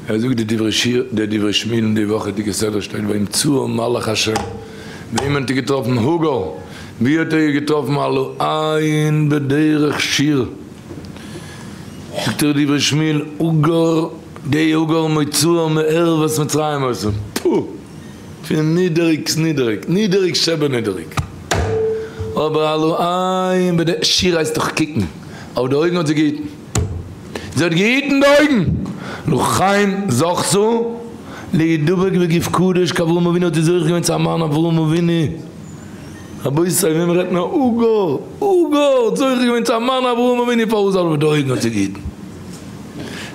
ער זאגט די דברי שיר, די דברי שמואל אין די וואכעדיגע סדרה שטייט וימצאה מלאך השם, וועמען האט ער געטראפן? הגר, ווי האט ער איר געטראפן? על העין בדרך שור, זאגט דער דברי שמואל, הגר, די הגר מוצאה מערוות מצרים היתה, פו! פון נידעריגס נידעריג, נידעריג שבנידעריג, אבער על העין בדרך שור הייסט דאך קוקן, אויף די אויגן האט זי געהיטן. זי האט געהיטן די אויגן. לכן זכתה להידבק בגוף קדוש כאברהם אבינו האט זי זוכה געווען צו א מאן אברהם אבינו. רבותי וועם רעדט מען? הגר! הגר האט זוכה געווען צו א מאן אברהם אבינו פארוואס אויף די אויגן האט זי געהיטן?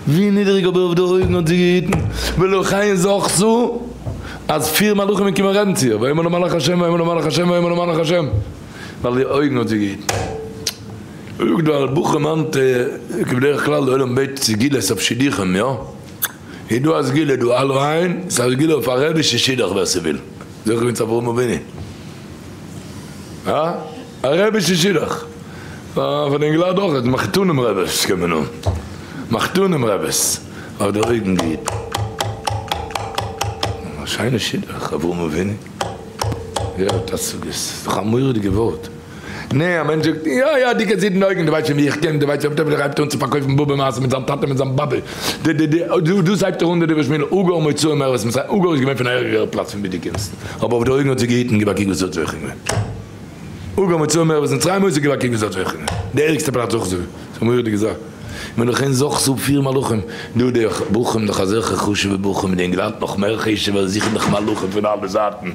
ווי נידעריג אבער אויף די אויגן האט זי געהיטן. ולכן זכתה אז פיר מלאכים זענען געקומען רעדן צו איר ויאמר לה מלאך השם ויאמר לה מלאך השם ויאמר לה מלאך השם ווייל די אויגן האט זי געהיטן. זאגט דער בחור מיינט כבדרך כלל די עולם בעט סגולות אויף שידוכים יא? איז דא א סגולה דא אלו איין ס'איז א סגולה אויף א רעבישע שידוך ווער ס'וויל זוכה געווען צו אברהם אבינו הא? א רעבישע שידוך פאר די אינגעלייט אויך מחתנים רעבעס קען מען האבן מחתנים רעבעס אויף די אויגן גוט א שיינע שידוך אברהם אבינו ווער האט השגות ס'איז דאך א מורא'דיגע ווארט. נע, א מענטש זאגט, יא יא, דו קענסט היטן די אויגן, דו ווייסט שוין ווי איך קום, דו ווייסט שוין, ער הייבט אן צו פארקויפן באבע מעשה מיט זיין טאטע מיט זיין באבע, די די די, דאס הייבט ער אן די דברי שמואל, הגר מוצאה מערות מצרים, הגר איז געווען פון א ערגערע פלאץ פון ווי דו קומסט, אבער אויף די אויגן האט זי געהיטן, גיב א קוק וואס זי האט זוכה געווען, הגר מוצאה מערות מצרים, אויסער גיב א קוק וואס זי האט זוכה געווען, די ערגסטע פלאץ אויך זוכה, ס'איז א מורא'דיגע זאך, ולכן זכתה פיר מלאכים, דא די בחורים דאך אזעלכע חשוב'ע בחורים, די אינגעלייט נאך מער חשוב'ער, זוכן דאך מלאכים פון אלע זייטן.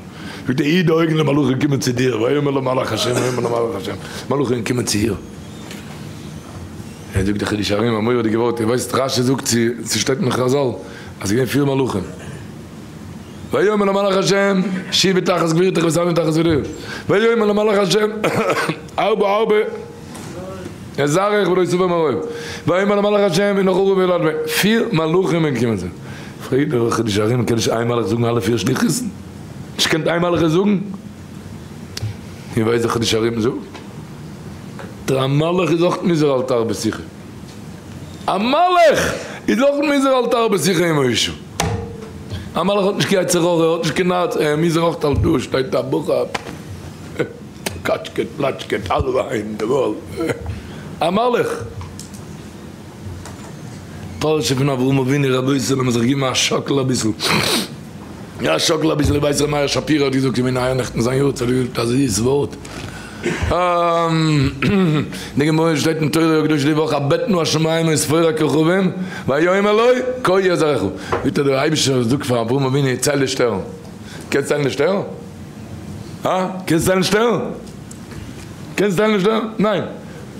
זאגט ער, די אויגן די מלאכים קומען צו דיר, ויאמר לו מלאך השם ויאמר לו מלאך השם, מלאכים קומען צו איר. ער זאגט די חידושי הרי"ם א מורא'דיגע ווארט, איר ווייסט רש"י זאגט צו ס'שטייט אין חז"ל אז ס'איז געווען פיר מלאכים, ויאמר לו מלאך השם שיבי תחת גבורתך ושמי תחת ידך, ויאמר לו מלאך השם הרבה הרבה אזרח ולא יסובר מרוב, ויאמר לו מלאך השם הנך ערוב וילד בן, פיר מלאכים זענען געקומען צו אים, פרעגט דער חידושי הרי"ם קען נישט איין מלאך זאגן אלע פיר שליחות'ן? נישט געקענט איין מלאך עס זאגן? איר ווייסט דאך נישט ארום זאגט דער א מלאך איז אויך מוזר אל תרבה שיחה א מלאך איז אויך מוזר אל תרבה שיחה עם האשה א מלאך האט נישט קיין יצר הרע ער האט נישט קיין הארץ ער מוז אויך אל דא שטייט א בחור קאטשקעט פלאטשקעט הלוואי די וואל א מלאך. פרשה פון אברהם אבינו רבותי לאמיר זיך געבן א שאקל אביסל א שאקל אביסל איך ווייס ר' מאיר שפירא האט געזאגט איך בין אייערנעכטן זיין יארצייט האט געזאגט א זיס ווארט די גמרא שטייט אין תורה הקדושה די וואך הבט נא השמים וספור הכוכבים ויאמר לו כה יהיה זרעך זאגט ער דער אייבישטער זאגט פאר אברהם אבינו ציל די שטערן קענסט ציילן די שטערן? הא? קענסט ציילן שטערן? קענסט ציילן די שטערן? ניין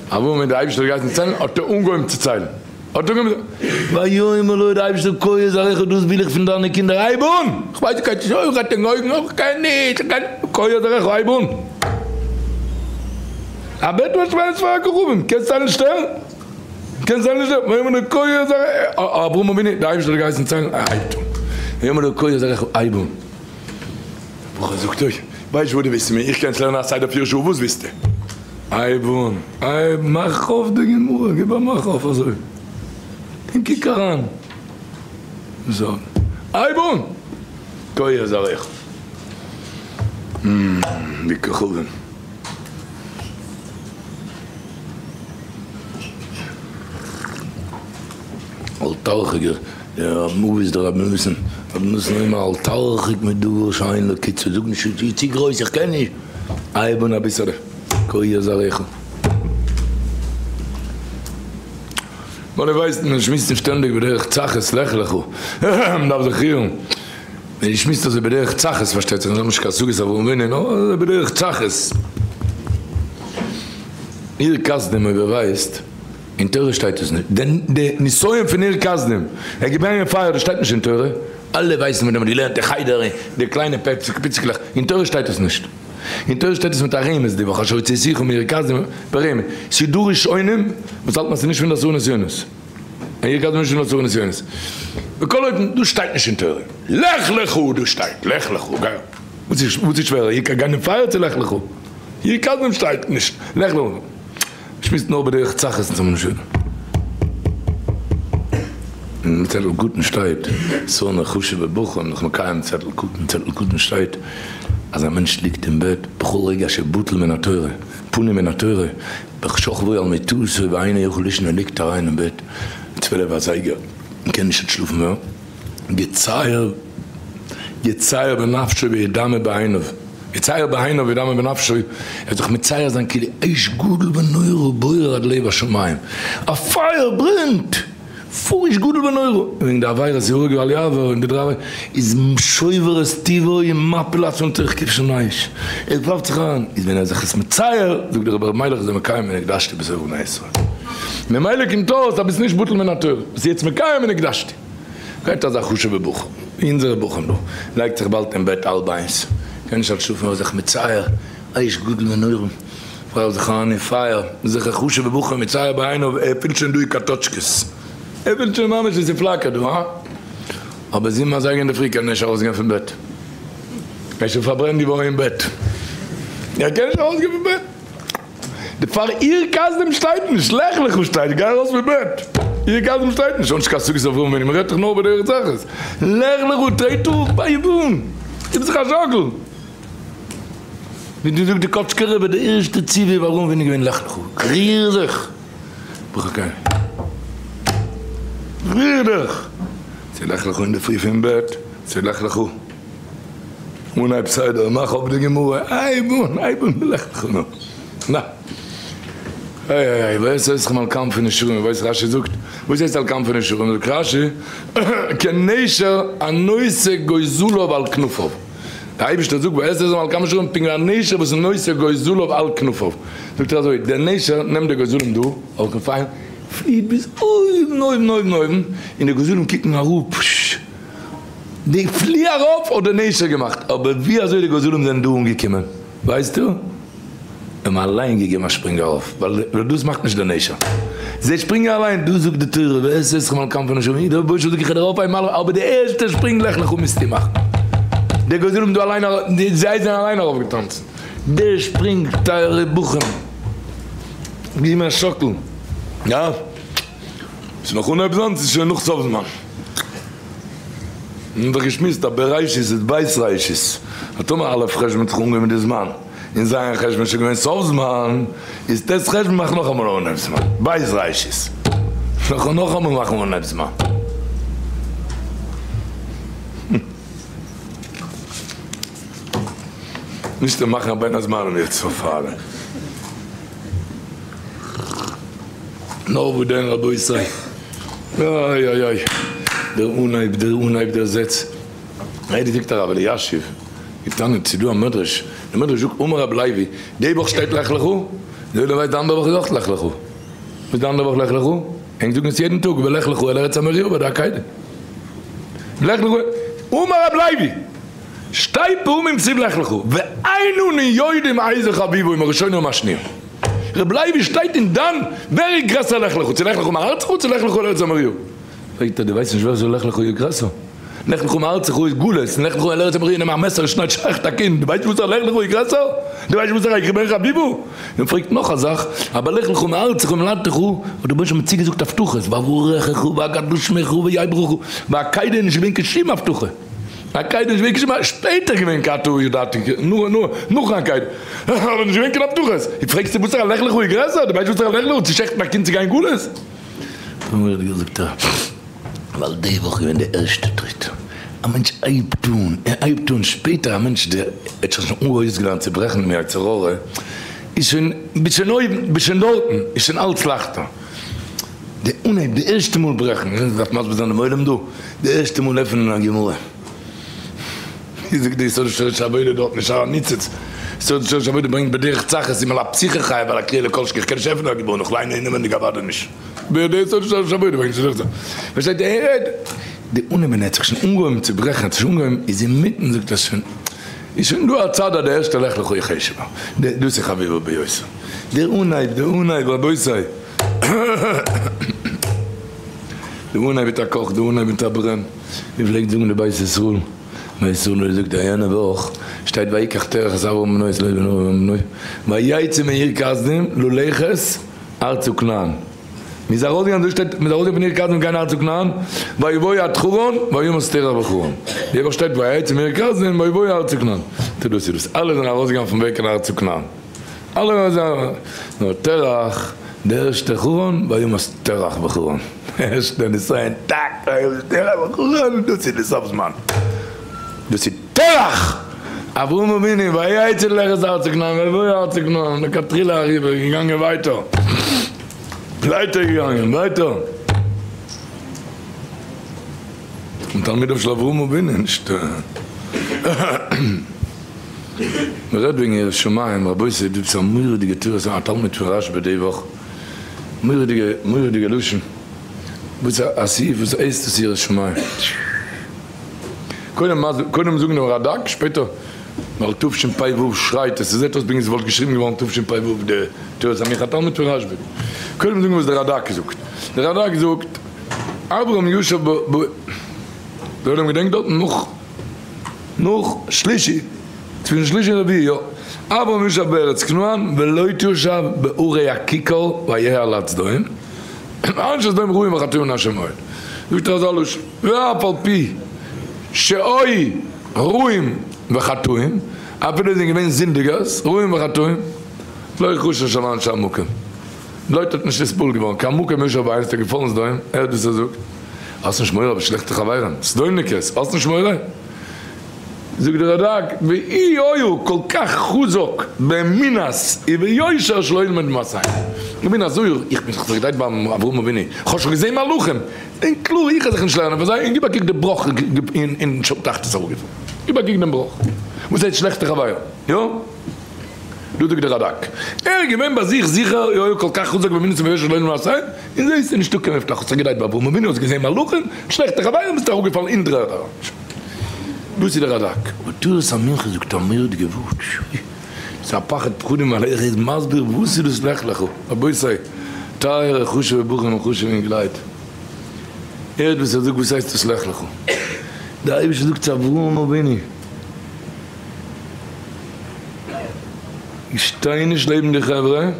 אברהם האט די אייבישטער געהייסן ציילן האט ער אנגעהויבן צו ציילן, האט אנגעהויבן צו ויאמר לו די אייבישטער כה יזרעך דאס וויל איך פון דיינע קינדער הייב אן, כ'ווייס נישט קיין שוחט און אויגן איך קען נישט איך קען כה יזרעך הייב אן, הבט נא השמים וספור הכוכבים, קענסט ציילן שטערן? קענסט ציילן שטערן? ויאמר לו כה יזרעך, אברהם אבינו די אייבישטער האט געהייסן ציילן ער הייבט אן, ויאמר לו כה יזרעך הייב אן. בחור זאגט אוי, ווייסט וואס דו ווילסט פון מיר, איך קען לערנען א סדר פיר שעה, וואס ווילסטו? הייב אן, הייב, מאך אויף די גמרא, גיב א מאך אויף אזוי, און קוק אריין, זאג, הייב אן, כה יזרעך, די כוכבים. אל תרחיק, דער רב איז דער רבי נתן, רבי נתן אומר אל תרחיק מדבר שאין לו קיצור, זאג נישט ס'איז צו גרויס איך קען נישט, הייב אן אביסעלע, כה יזרעך. ווייל איר ווייסט מען שמועסט נישט שטענדיג בדרך צחות לך לך, מען דארף זיך רירן, מען שמועסט אזוי בדרך צחות פארשטייט זיך, איך האב נישט קיין השגות אברהם אבינו, נאר אזוי בדרך צחות. אור כשדים אויב איר ווייסט. אין תורה שטייט עס נישט. די ניסיון פון אור כשדים, ער האט געברענגען פייער דאס שטייט נישט אין תורה, אלע ווייסן ווען מען האט געלערנט אין חדר די קליינע פיציקלעך, אין תורה שטייט עס נישט. אין תורה שטייט עס מיט א רמז די וואך אשר הוצאתיך מאור כשדים ברמז. ס'איז דא ראשונים וואס האלטן אז ס'איז נישט פון די עשרה נסיונות. אור כשדים איז נישט פון די עשרה נסיונות. בכל אופן דאס שטייט נישט אין תורה. לך לך דאס שטייט לך לך גיי. וואס איז שווערער גיין אין פייער צו לך לך? אור כשדים שטייט נישט לך לך. שמועסט נאר בדרך צחות און צום נישט. אין צעטל קטן שטייט, סארנא חשוב'ע בחורים נאך מקיים צעטל קטן, צעטל קטן שטייט אז א מענטש ליגט אין בעט בכל רגע שבטל מן התורה, פנים מן התורה, בשכבו על מיטתו ואינו יכול לישון ער ליגט אריין אין בעט 12 אזייגער און קען נישט שלאפן מער, יצייר יצייר בנפשו וידמה בעיניו, יצייר בעיניו וידמה בנפשו, ער וועט זיך מצייר זיין כאילו אש גדול ונורא בוער עד לב השמים, א פייער ברענט! פאר אש גדול ונורא, וועגן די עבירות יהרג ואל יעבור און די דריי עבירות, איז שובר את טבעו ומפיל עצמו לתוך כבשן האש, ער ווארפט זיך אריין, איז ווען ער איז זיך עס מצייר, זאגט דער רבי ר' מיילעך איז ער מקיים ונקדשתי בתוך בני ישראל. ממילא קומט אויס אז ביסט נישט בטל מן התורה, ביסט יעצט מקיים ונקדשתי. גייט אזא חשוב'ע בחור, ווי אונזערע בחורים דא, לייגט זיך באלד אין בעט האלב איינס, קען נישט שלאפן, ער איז זיך מצייר, אש גדול ונורא. פאלט זיך אריין אין פייער, זיכער חשוב'ע בחור מצייר בעיניו, ער פילט שוין דא די קאטאטשקעס, ער פילט שוין ממש ווי ס'פלאקערט דא, הא? אבער זיבן אזייגער אינדערפרי קען ער נישט ארויסגיין פון בעט, ער איז שוין פארברענט געווארן אין בעט, ער קען נישט ארויסגיין פון בעט, די פאר אור כשדים שטייט נישט, לך לך שטייט, גיי ארויס פון בעט, אור כשדים שטייט נישט, אנשי קאסאגיס אברהם אבינו, מ'רעדט דאך נאר בדרך צחות, לך לך טרעט אפ, הייב אן, גיב זיך א שאקל. ווי דו זאגט די קאצקער רבי די ערשטע ציווי ווארום ווען איז געווען לך לך ריר זיך ברוך הקל ריר דיך צו לך לך אינדערפרי פון בעט צו לך לך אנהייב סדר מאך אויף די גמרא הייב אן הייב אן די לך לך נו נא איי איי איי ווער ס'איז על כנפי נשרים ווייסט רשי זאגט וואס הייסט על כנפי נשרים זאגט רשי כנשר הנושא גוזליו על כנפיו. דער אייבערשטער זאגט ואעשה אתכם על כנפי נשרים פונקט ווי א נשר וואס איז נושא גוזליו על כנפיו, זאגט ער אזוי, דער נשר נעמט די גוזלים דא אויף כנפיים, פליעט ביז אויבן אויבן אויבן אויבן, און די גוזלים קוקן אראפ, ש. די פלי ארויף האט דער נשר געמאכט, אבער ווי אזוי די גוזלים זענען דא אנגעקומען ווייסטו? האבן אליין געגעבן א שפרינג ארויף, ווייל דאס מאכט נישט דער נשר, זיי שפרינגען אליין, דא זאגט די תורה ואעשה אתכם על כנפי נשרים, דער רבוש"ע זאגט איך וועל דיר ארויפהייבן אלע, אבער די ערשטע שפרינג לך לך מוזטו מאכן, די גוזלים דא אליין, זיי זענען אליין ארויפגעטאנצן, דער שפרינג טייערע בחורים, גיב מיר א שאקל, יא, ס'איז נאך אנהייב זמן, ס'איז שוין נאך סוף זמן. מ'האט דאך געשמועסט אז בראשית איז בית ראשית, האט טאמער א' חשבון האט זיך אנגעהויבן די זמן, און ז' חשבון איז שוין געווען סוף זמן, איז ט' חשבון מאכט נאכאמאל אנהייב זמן, בית ראשית, נאך נאכאמאל מאכן אנהייב זמן. נישט צו מאכן א בין הזמנים יעצט פאר פארן. נאר וואו דען רבותי? אוי אוי אוי, דער אנהייב, דער אנהייב, דער זעץ. רעדי זאגט הרב אלישיב, געטענה'ט, ס'איז דא א מדרש, דער מדרש זאגט אמר רב לוי, די וואך שטייט לך לך, די עולם ווייסט די אנדערע וואך איז אויך לך לך. וואס איז די אנדערע וואך לך לך? ענק זאגן עס יעדן טאג, ולך לך אל ארץ המוריה ביי די עקידה. לך לך, אמר רב לוי, שתי פעמים כתיב לך לך, ואין אנו יודעים איזה חביבו אם הראשונה או השנייה. רב לוי שטייט און דן ווער איז גרעסער לך לך, צו לך לך מארצך צו לך לך אל ארץ המוריה. פרעגט ער דו ווייסט נישט ווער ס'איז לך לך איז גרעסער? לך לך מארצך איז גלות און לך לך אל ארץ המוריה נעם א מעסער שנייד שחט א קינד, דו ווייסט וואס א לך לך איז גרעסער? דו ווייסט וואס א בן חביבו? און פרעגט נאך א זאך, אבער לך לך מארצך וממולדתך האט דער רבונו של עולם צוגעזאגט הבטחות, ואברכך ואגדלה שמך והיה ברכה, ביי עקידה איז נישט געווען קיין שום הבטחה. עקידה איז נישט געווען שפעטער געווען כי עתה ידעתי נאכן עקידה אבער נישט געווען קיין הבטחות און פרעגסטו וואס איז א לך לך איז גרעסער דו ווייסט וואס איז א לך לך צו שעכטן א קינד צו גיין גלות? זאגט ער ווייל די וואך איז געווען די ערשטע טריט א מענטש הייבט אן ער הייבט אן שפעטער א מענטש דער האט זיך שוין אויסגעלערנט צו ברעכן דעם יצר הרע איז שוין ביסט שוין אויבן ביסט שוין דארטן איז שוין אלץ לייכטער. די אנהייב די ערשטע מאל ברעכן, איך דארף מסביר זיין דעם עולם דא, די ערשטע מאל עפענען א גמרא, ווי זאגט די יסוד ושורש העבודה דארט אין שער הניצוץ, יסוד ושורש העבודה ברענגט בדרך צחות אם על הפתיחה חייב על הקריאה לכל שכן, איך קען נישט עפענען א גמרא נאך ליינען אינעווענדיג אוודאי נישט, די יסוד ושורש העבודה ברענגט בדרך צחות, פארשטייט איר ער רעדט די אנהייב ווען ער האט זיך שוין אנגעהויבן צו ברעכן, האט זיך שוין אנגעהויבן איז אינמיטן זאגט ער שוין איז שוין דא א צד אז די ערשטע לך לך איך חשוב'ער, דאס איז חביבה ביותר, דער אנהייב דער אנהייב רבותי. די אנהייב מיט א קאך, די אנהייב מיט א ברען, ווי פלעגט זאגן די בית ישראל, בית ישראל האט געזאגט א יענע וואך שטייט ויקח תרח את אברהם בנו את לוט בנו אברהם בנו ויצא מעיר כשדים ללכת ארצה כנען. מ'איז ארויסגעגאנגען דא שטייט מ'איז ארויסגעגאנגען פון אור כשדים גיין ארצה כנען ויבואו עד חרן וימת תרח בחרן די וואך שטייט ויצאו מאור כשדים ויבואו ארצה כנען טא דאס איז דאס אלע זענען ארויסגעגאנגען פון וועג קיין ארצה כנען אלע זענען נאר תרח די ערשטע חרן וימת תרח בחרן ערשטע נסיון טאק וימת תרח בחרן דאס איז די סוף זמן דאס איז תרח! אברהם אבינו ויצא ללכת ארצה כנען ויבוא ארצה כנען לכתחילה אריבער געגאנגען ווייטער ווייטער געגאנגען ווייטער און תלמידיו של אברהם אבינו נישט מען רעדט וועגן יראת שמים רבותי דא איז א מורא'דיגע תורת א תלמיד פון רשב"א די וואך מורא'דיגע מורא'דיגע לשון וואס א סעיף וואס הייסט עס יראת שמים. קודם קודם זאגן דעם רד"ק, שפעטער ווייל תשפ"ו שרייט עס, עס זעט אויס פונקט ווי עס וואלט געשריבן געווארן תשפ"ו די תורת עמיך תלמיד פון רשב"י. קודם זאגן וואס דער רד"ק זאגט. דער רד"ק זאגט, אברהם ישב ב ב דער עולם געדענקט דארטן נאך נאך שלישי, צווישן שלישי און רביעי, יא. אברהם ישב בארץ כנען ולוט ישב בערי הכיכר ויהי על סדום. אנשי סדום רעים וחטאים לה' מאוד. זאגט ער אזא לשון, ואף על פי שהיו רעים וחטאים, אפילו זיי זענען געווען זינדיגערס, רעים וחטאים, לא חשש על אנשי המקום. לוט האט נישט נתפעל געווארן, כי המקום יושב בהם, ס'איז געפאלן סדום, הערט וואס ער זאגט, האסט נישט מורא אויף שלעכטע חברים, סדומ'ניקעס, האסט נישט מורא? זאגט דער רד"ק, ואי היו כל כך חזק באמונת וביושר שלא ילמד ממעשיהם. איך בין אזוי, איך בין זיך געדרייט ביים אברהם אבינו, איך האב שוין געזען מלאכים, און קלאר איך וועל זיך נישט לערנען פון זיי, און גיב א קוק די בראך אין שאול תחתית אראפגעפאלן, גיב א קוק דעם בראך, וואס הייסט שלעכטע חברים, יא? דא זאגט דער רד"ק, ער איז געווען ביי זיך זיכער, היו כל כך חזק באמונת וביושר שלא ילמד ממעשיהם, און זיי איז נישטא קיין מפתח, האט זיך געדרייט ביי אברהם אבינו, האסט געזען מלאכים, שלעכטע חברים, ביסטו אראפגעפאלן אין דר'ערד אריין. דאס איז דער רד"ק. אבער תורת המנחה זאגט א מורא'דיגע ווארט, שוי, ס'איז א פחד פחדים ווייל ער איז מסביר וואס איז דאס לך לך, רבותי, טייערע חשוב'ע בחורים און חשוב'ע אינגעלייט, הערט וואס ער זאגט וואס הייסט דאס לך לך, דער אייבערשטער זאגט צו אברהם אבינו, איך שטיי נישט לעבן די חברה, ער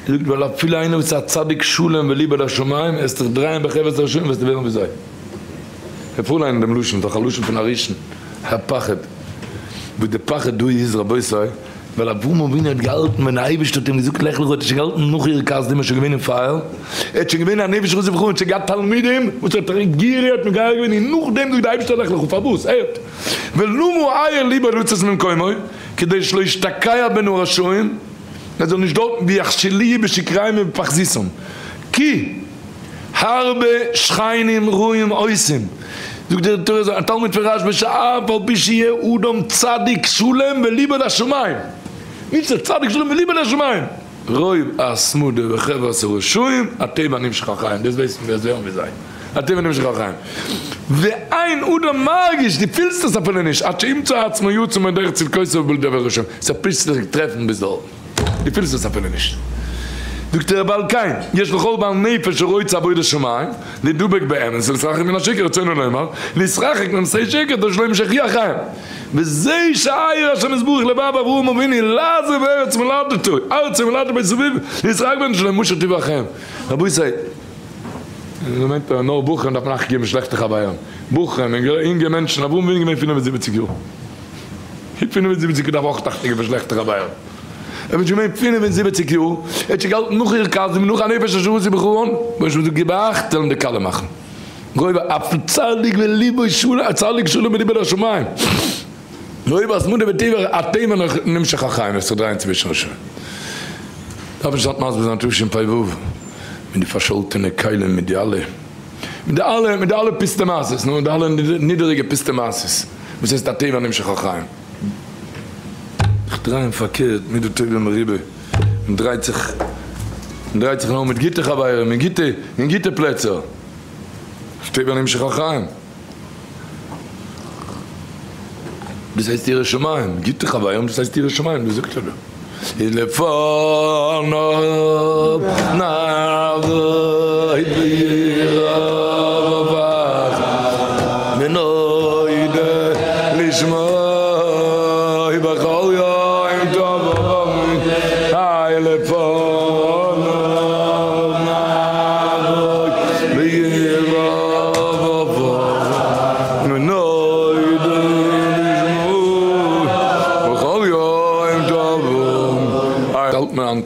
זאגט ווייל אפילו איינער וואס איז א צדיק שלם וליבו לשמים, עסט זיך דרייען בחברת הרשעים וועסטו ווערן ווי זיי. כ'וועל פארליינען דעם לשון, דאך א לשון פון א ראשון, הפחד. וואס די פחד דא איז רבותי, ווייל אברהם אבינו האט געהאלטן ווען די אייבערשטער האט אים געזאגט לך לך האט ער שוין געהאלטן נאך אור כשדים איז שוין געווען אין פייער, ער האט שוין געווען א נפש חזק וכו', ער האט שוין געהאט תלמידים וואס האט גירי האט מגייר געווען און נאכדעם זאגט די אייבערשטער לך לך פארוואס הערט ולמה היה ליבו לצאת ממקומו כדי שלא ישתקע בין הרשעים ער זאל נישט דארטן ויכשילוהו בשקריהם ובפחזיתם כי הרבה שכנים רעים עושים, זאגט דער תורה א תלמיד פון רשב"א שאף על פי שיהיה אדם צדיק שלם וליבו לשמים, נישט זיך צדיק שלם וליבו לשמים, רוב התמדה בחברת הרשעים הטבע נמשך אחריהם, דאס ווייסט מען ווער ווי זיי, הטבע נמשך אחריהם, ואין אדם מרגיש, דו פילסט עס אפילו נישט, עד שימצא עצמו יצא מדרך צדקותיו בלדבר רשעים, ס'פלוצלינג טרעפן ביז דארטן. דו פילסט עס אפילו נישט. זאגט ער ועל כן, יש לכל בעל נפש שרוצה עבודת שמים, לדבק באמת ולהתרחק מן השקר רצונו לומר, להתרחק ממעשי שקר כדי שלא ימשך אחריהם. וזה שהאיר השם יתברך לבב אברהם אבינו לעזוב ארץ מולדתו, ארצו ומולדתו בית אביו, להתרחק מהם שלא ימשך טבעו אחריהם. רבותי, מיינט נאר בחורים דארף מען אכט געבן שלעכטע חברים, בחורים, אינגע מענטשן, אברהם אבינו איז געווען 75 יאר. 75 יאר דארף אויך אכטונג געבן שלעכטע חברים. ער איז שוין געווען 75 יאר, ער האט שוין געהאלטן נאך אור כשדים, נאך הנפש אשר עשו בחרן, וואס שוין גיב אכט זאלן די כלה מאכן. גובה אף צדיק וליבו שלם, א צדיק שלם וליבו לשמים. גובה התמדה בטבע הטבע נמשך החיים, עס זיך דרייען צווישן רשעים. דארף נישט היינט מסביר זיין תשפ"ו מיט די פארשאלטענע כלים מיט די אלע מיט די אלע מיט די אלע פיסטע מעשות, נו די אלע נידעריגע פיסטע מעשות. וואס הייסט הטבע נמשך אחריהם? זיך דרייען פארקערט מידה טובה מרובה, מען דרייט זיך, מען דרייט זיך נאר מיט גוטע חברים אין גוטע, אין גוטע פלעצער, הטבע נמשך אחריהם. דאס הייסט ירא שמים, גוטע חברים דאס הייסט ירא שמים, דאס זאגט ער דא. איז לפניו נעבוד ביראה ופחד ונודה לשמו בכל יום טוב היי לפניו נעבוד.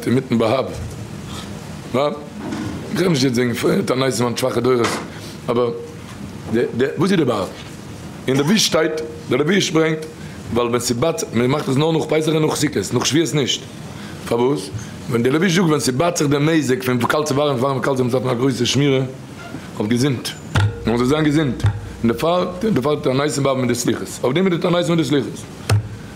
היינט אינמיטן באב. באב. איך רעד נישט יעצט וועגן תעניתים היינט שוואכע דורות, אבער די די וואס איז די באב? אין לבוש שטייט, די לבוש ברענגט, ווייל ווען ס'באט, מען מאכט עס נאר נאך פסח און נאך סוכות, נאך שבועות נישט. פארוואס? ווען די לבוש זאגט ווען ס'באט זיך די מזג פון קאלט צו ווארעם, פון ווארעם צו קאלט זאל מען דארפן א גרויסע שמירה אויף געזונט, מען זאל זיין געזונט, און דערפאר דערפאר תעניתים באב מיט די סליחות, אויף דעם איז די תעניתים מיט די סליחות.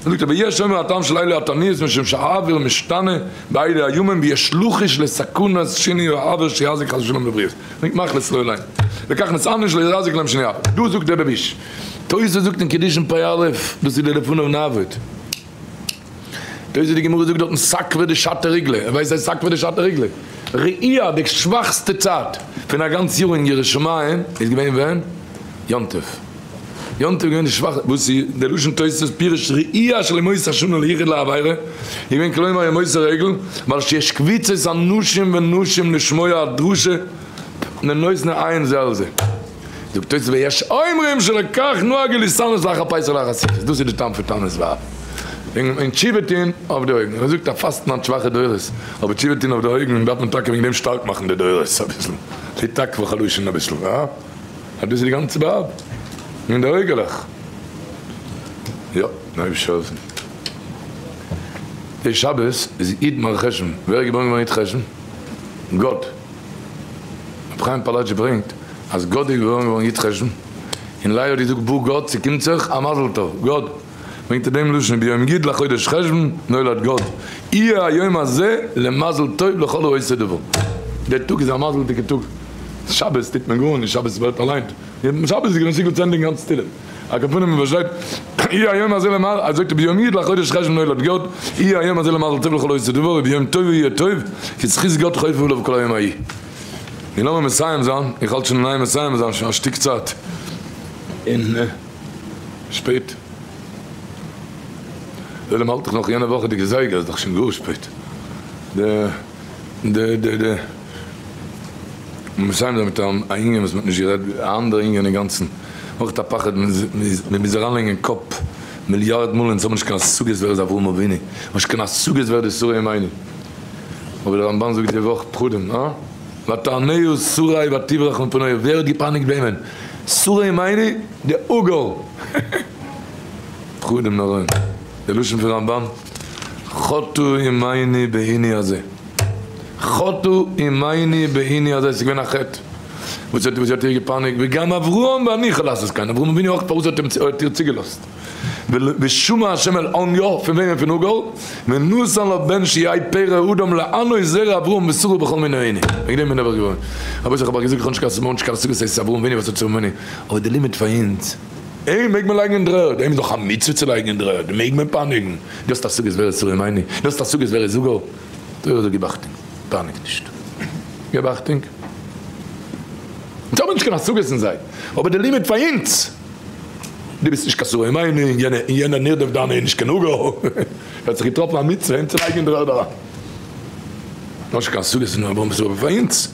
זאגט ער ויש אומר הטעם של אלו התעניות משום שהאוויר משתנה באלה הימים ויש לחוש לסכנת שינוי האוויר שיזיק חס ושלום לבריאות, ברענגט מחלות לא עלינו, וכך נתענין שלא יזיק להם שינוי האוויר. דא זאגט דער לבוש, תוס' זאגט אין קידושין פ א, דאס איז די לפניו נעבוד. תוס' די גמרא זאגט דארטן סקווע דשתא ריגלא, ער ווייסט הייסט סקווע דשתא ריגלא, ראיה די שוואכסטע צייט פון א גאנץ יאר אין יראת שמים איז געווען ווען? יום טוב. יום טוב איז געווען די שוואכסטע, וואס איז די לשון תוס' פירוש ראיה של ימות השנה ליחוד לעבירה איז געווען כלומר ימות הרגל ווייל שיש קביצות אנשים ונשים לשמוע הדרשה לנותני עין זה על זה. זאגט תוס' ויש אומרים שלכך נהגו להתענות לאחר פסח ולאחר סוכות, דאס איז די טעם פון תענית באב, וועגן תשובה טוהן אויף די אויגן, מען זאגט אז פאסטן האט שוואכע דורות, אבער תשובה טוהן אויף די אויגן דארף מען טאקע וועגן דעם שטארק מאכן די דורות אביסל, להתעכבו חלשין אביסל, הא? אז דאס איז די גאנצע באב, אין די אויגעלעך, יא, אייבערשטער העלפן. די שבת איז י' מרחשון, ווער איז געבוירן געווארן י' חשון? גאט. רבי חיים פאלאטשי ברענגט אז גאט איז געבוירן געווארן י' חשון, און לאה האט געזאגט בא גאט ס'קומט זיך א מזל טוב, גאט ברענגט ער דעם לשון ביום י' לחודש חשון נולד גאט, יהיה היום הזה למזל טוב לכל העושה דבר, דער טאג איז א מזל'דיגע טאג, שבת טוט מען גארנישט, שבת ווערט אליין, שבת איז געווען מסוגל צו ענדיגן גאנץ תהילים. על כל פנים מ'פארשטייט, יהיה היום הזה למזל, אז זאגט ער ביום י' לחודש חשון נולד גד, יהיה היום הזה למזל טוב לכל עושה דבר, וביום טוב יהיה טוב, כי זכות גד חופר עליו כל היום ההיא. און לאמיר מסיים זיין, איך האלט שוין אין איין מסיים זיין שוין א שטיק צייט, און שפעט, דערום האלט איך נאך יענע וואכעדיגע זייגער, איז דאך שוין גאר שפעט, די די די די. מסיים זיין מיט א ענין וואס מ'האט נישט גערעדט, א אנדערע ענין אינגאנצן, אויך א פחד, מ'מוז אריינלייגן אין קאפ מיליארד מאל, אונז האבן נישט קיין השגות ווער איז אברהם אבינו, נישט קיין השגות ווער די שרה אמנו, אבער דער רמבן זאגט די וואך פחדים, הא? ותענהו שרי ותברח מפניו, ווער האט געפייניגט וועמען? שרה אמנו? די הגר! פחדים נוראים, די לשון פון רמבן, חטאה אמנו בעינוי הזה. חטאה אמנו בעינוי הזה, ס'איז געווען א חטא וואס האט וואס האט איר געפייניגט, וגם אברהם ואני יכול לעשות כן, אברהם אבינו אויך, פארוואס האט האט איר צוגעלאזט, ושמע השם אל עניה, פון וועמען פון הגר, ונתן לה בן שיהי' פרא אדם לענו זרע אברהם ושרה בכל מיני עיני, וועגן דעם בין איך געווארן, רבותי איך האב אייך געזאגט איך האב נישט קיין סימאן נישט קיין השגות ס'איז אברהם אבינו וואס האט צו אברהם אבינו, אבער די לימוד פאר אונז, אים מעג מען לייגן אין דר'ערד, אים איז דאך א מצוה צו לייגן אין דר'ערד, מעג מען פייניגן, דו האסט השגות ווער איז שרה אמנו, דו האסט השגות ווער איז הגר. תורה זאגט גיב אכטונג, פייניג נישט, גיב אכטונג, אונז האבן נישט קיין השגות אין זיי, אבער די לימוד פאר אונז, דו ביסט נישט קיין שרה אמנו, און יענער און יענער נרדף דיינע איז נישט קיין הגר, ער האט זיך געטראפן א מצוה אים צו לייגן אין דר'ערד אריין, נישט קיין השגות אין אברהם אבער פאר אונז,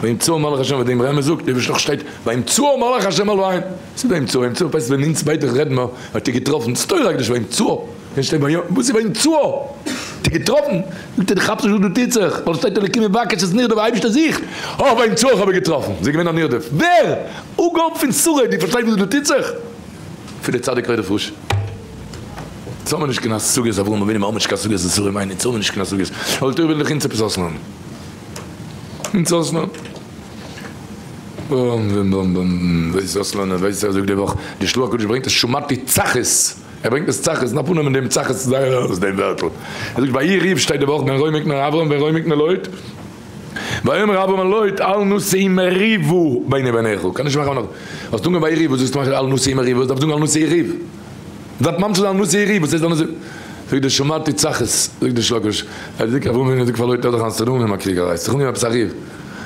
וימצאו מלאך השם, וואס דעם רמז זאגט, ווי נאך שטייט וימצאו מלאך השם על העין, ס'איז וימצאו, וימצאו, ווייסט ווען אונז ביידע רעדן מיר, האט ער געטראפן, ס'איז תורה הקדושה וימצאו. ווען שטייט ביי וואס איז וימצאה? האט ער געטראפן? זאגט ער דו כאפסט נישט וואס דא טוט זיך, ווייל עס שטייט אלוקים מבקש את נרדף, אייבערשטער זוכט, אה וימצאה איך האב געטראפן, זי איז געווען א נרדף, ווער? הגר פון שרה, דו פארשטייסט וואס דא טוט זיך? אפילו צדיק רודף רשע. אונז האבן נישט קיין השגות אברהם אבינו, מיר האבן נישט קיין השגות אין שרה אמנו, אונז האבן נישט קיין השגות, אבער די תורה וויל דאך אונז עפעס אויסלערנען, אונז אויסלערנען. בום בום בום, ווער אויסלערנען, ווער זאגט די וואך, די של"ה הקדוש ברענגט עס שמעתי צחות. ער ברענגט עס צחות, נאר פנים אין דעם צחות זייער ארויס דעם ווערטל. ער זאגט ויהי ריב שטייט די וואך בן רומי מקנה אברהם בן רומי מקנה לוט, ויאמר אברהם אל לוט אל נא שאי מריבו ביני וביניך, קען נישט מאכן נאך, האסט אנגעהויבן ויהי ריב וואס זאגסטו מאכן אל נא שאי מריבו, דארף זאגן אל נא שאי ריב, דארף ממשיך זיין אל נא שאי ריב, וואס הייסט אל נא שאי, זאגט דער שמעתי צחות, זאגט דער של"ה הקדוש, ער זאגט אברהם אבינו זאגט פאר לוט לאז דיך איין ס'דא אנגעהויבן א קריגעריי, ס'איז אנגעהויבן עפעס א ריב,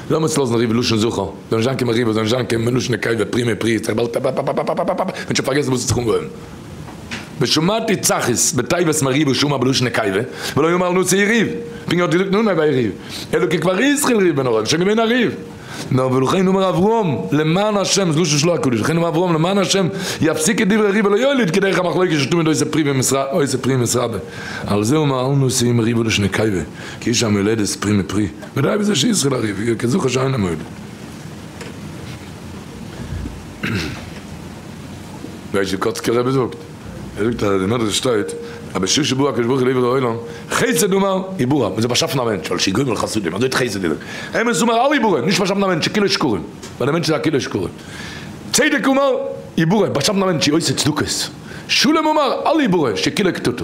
לאמיר עס לאזן ריב לשון זכר, זאל נישט זיין קיין מריבה, זאל נישט זיין קיין לשון נקבה, פרי מפרי, זיך באלד פאפאפאפאפאפאפאפ, מען האט שוין פארגעסן וואס האט זיך אנגעהויבן. ושמעתי צחות בתיבת מריבה שאמר בלשון נקבה, ולא אמר אל נא שאי ריב, פונקט האט געזאגט נו נו ויריב, אלא כי כבר התחיל ריב בנוראים, שוין געווען א ריב. נאר ולכן אמר אברהם למען השם, זה לשון של"ה הקדוש, לכן אמר אברהם למען השם יפסיק את דברי ריב ולא יוליד כדרך המחלוקת שתמיד עושה פרי עושה פרי ומתרבה, על זה אומר אל נא שאי מריבה לשון נקבה, כי אישה מולדת פרי מפרי, ודי בזה שיזכה לריב, כזכר שאינו מוליד. ווייסט ווי קאצקער רבי זאגט? ער זאגט אז אין מדרש שטייט אז בשעה שבא הקדוש ברוך הוא לעבר העולם, חסד אמר יברא, מען זאל באשאפן א מענטש, ווייל שיגומל חסדים, אזוי האט חסד געזאגט, אמת אמר אל יברא, נישט באשאפן א מענטש שכולו שקרים, ווייל דער מענטש איז א כולו שקרים, צדק אמר יברא, באשאפן א מענטש שעושה צדקות, שלום אמר אל יברא, שכולו קטטה.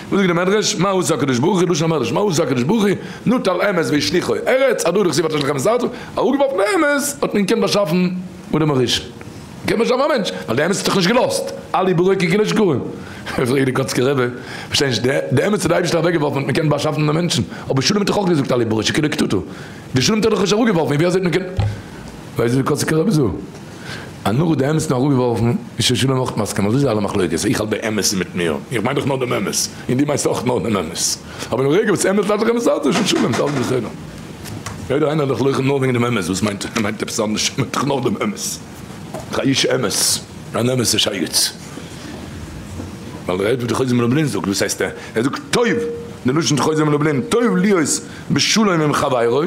וואס זאגט דער מדרש, מה עשה הקדוש ברוך הוא, לשון המדרש, מה עשה הקדוש ברוך הוא, נטל אמת והשליכו ארץ, הדא הוא דכתיב ותשלך אמת ארצה, אראפגעווארפן די אמת, האט מען געקענט באשאפן אדם הראשון. קען מען שאפן א מענטש, ווייל די אמת האט זיך נישט געלאזט, אל יברא כי כולו שקרים. פרעגט די קאצקער רבי, פארשטיי נישט, די אמת האט די אייבערשטער אוועק געווארפן האט מען קענען באשאפן די מענטשן, אבער שלום האט דאך אויך געזאגט אל יברא שכולו קטטה, די שלום האט ער דאך נישט אראפ געווארפן, ווי אזוי האט מען קענען, ווייסט ווי די קאצקער רבי זאגט, אז נאך די אמת איז אראפ געווארפן, איז שוין שלום אויך מסכים, אזוי איז אלע מחלוקת, איך האלט די אמת איז מיט מיר, איך מיין דאך נאר דעם אמת, און דו מיינסט אויך נאר דעם אמת, אבער אין רגע וואס אמת ליידט זיך אמת ארצה איז שוין שלום, איז אלעס בסדר. יעדער איינער איז דאך לוחם נאר וועגן דעם אמת, וואס מיינט ער מיינט עפעס אנדערש, ער מיינט דאך נאר דעם אמת, דאך א איש אמת, אן אמת'ע שייגעץ. ווייל ער הערט וואס די חוזה מלובלין זאגט, וואס הייסט ער זאגט טוב, די לשון חוזה מלובלין, טוב להיות בשלום עם חברו,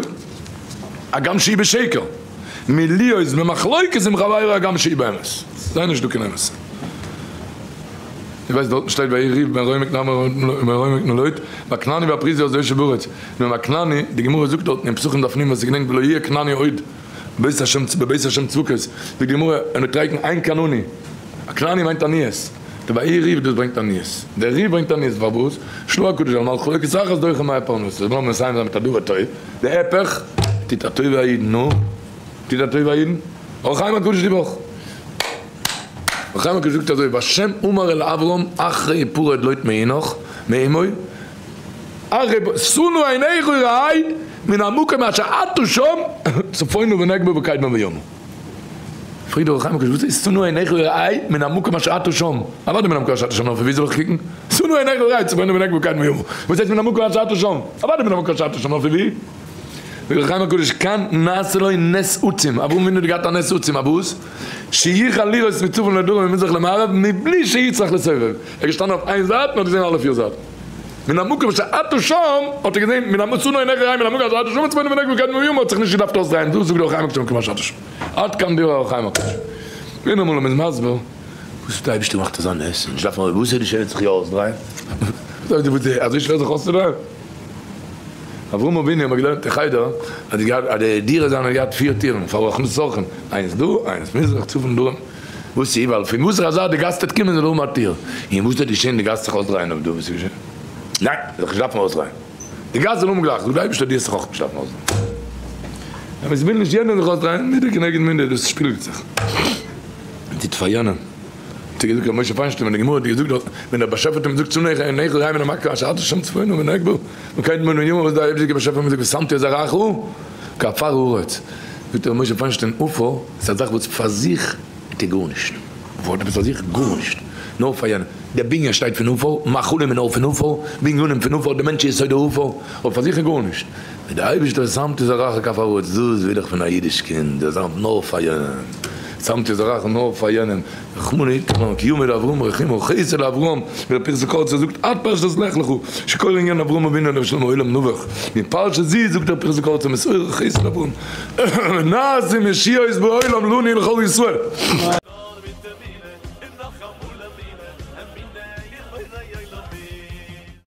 הגם שהיא בשקר, מלהיות במחלוקת עם חברו הגם שהיא באמת. זיי נישט דא קיין אמת. דו ווייסט דארטן שטייט ויהי ריב בין רוימיק נעמר לויט, והכנעני והפריזי אז יושב בארץ. נו והכנעני, די גמרא זאגט דארטן אין פסחים דף נ וואס איז געדענקט ולא יהיה כנעני עוד בבית השם בבית השם צבקות, זאגט די גמרא און טרייקן איין כנעני, א כנעני מיינט עניות, די ויהי ריב דאס ברענגט עניות, דער ריב ברענגט עניות פארוואס? של"ה הקדוש על מחלוקת אחת דוחה מאה פרנסות, לאמיר מסיים זיין מיט א דבר טוב, די הפך, טוט א טובה א אידן, נו? טוט א טובה א אידן? אור החיים הקדוש די וואך. אור החיים הקדוש זאגט אזוי והשם אמר אל אברהם אחרי הפרד לוט מעינך מעמו, אך שנא עיניך וראה מן המקום אשר אתה שם צפונה ונגבה וקדמה וימה. פרעגט דער אור החיים הקדוש וואס איז שנא עיניך וראה מן המקום אשר אתה שם? אוודאי מן המקום אשר אתה שם, נאר פון ווי זאל איך קוקן? שנא עיניך וראה צפונה ונגבה וקדמה וימה. וואס הייסט מן המקום אשר אתה שם? אוודאי מן המקום אשר אתה שם, נאר פון ווי? זאגט דער אור החיים הקדוש כאן נעשה לו נס עצום, אברהם אבינו האט געהאט א נס עצום, אויף וואס? שיוכל לראות מצפון לדרום וממזרח למערב מבלי שיצטרך לסובב, ער איז געשטאנען אויף איין זייט און האט געזען אלע פיר זייטן. מן המקום שאתה שם, האט ער געזען, מן המקום שנא עיניך ראה מן המקום אשר אתה שם צפונה ונגבה וקדמה וימה, האט זיך נישט געדארפט אויסדרייען, דא זאגט דער אור החיים הקדוש המקום אשר אתה שם. עד כאן דברי אור החיים הקדוש. ווען אמאל מ'איז מסביר, וואס האט דער אייבערשטער געמאכט אזא נס, נישט דארפן וואס איז די שווער זיך יא אויסדרייען? אזוי שווער זיך אויסצודרייען? אברהם אבינו האט מען געלערנט אין חדר אז די דירה זיינע האט געהאט פיר טירן פאר הכנסת אורחים, איינס דא, איינס מזרח, צפון, דרום. וואס איז? ווייל פון וואסערע זייט די גאסט וועט קומען זאל האבן א טיר. און וואס וועט געשען די גאסט זיך אויסדרייען אויף דא? וואס איז געשען? ניין, זאל זיך נישט דארפן אויסדרייען. די גאסט זאל האבן גלייך. זאגט די אייבערשטער דו וועסט זיך אויך נישט דארפן אויסדרייען. אבער עס וויל נישט יענער זיך אויסדרייען, מידה כנגד מידה, דאס שפילט זיך. מען טוט פאר יענעם. האט ער געזאגט רבי משה פיינשטיין ווען די גמרא האט געזאגט דארט ווען דער באשעפער האט אים געזאגט שנא עיניך ראה מן המקום אשר אתה שם צפונה ונגבה וקדמה וימה וואס דער אייבערשטער באשעפער האט אים געזאגט ושמתי את זרעך כעפר הארץ. זאגט רבי משה פיינשטיין עפר איז א זאך וואס פאר זיך האט ער גארנישט, עפר האט עפעס פאר זיך? גארנישט, נאר פאר יענעם, דער בנין שטייט פון עפר, מאכלים איז נאר פון עפר, בנינים פון עפר, דער מענטש איז יסודו עפר, אבער פאר זיך איז גארנישט, ווען דער אייבערשטער שמתי זרעך כעפר הארץ, דאס וויל איך פון א אידיש קינד, ער זאמט נאר פאר יענעם, שמתי זרעך נאר פאר יענעם, רחמנא יתרון כי ימיד אברהם רחימו חסד לאברהם, ווי דער פרשת קורצה זאגט עד פרשת לך לך, שכל ענין אברהם אבינו עליו השלום העולם נבוך, מפרשת זו זאגט דער פרשת קורצה מסורה חסד לאברהם, ונעשים ישועות בעולם לנו ולכל ישראל.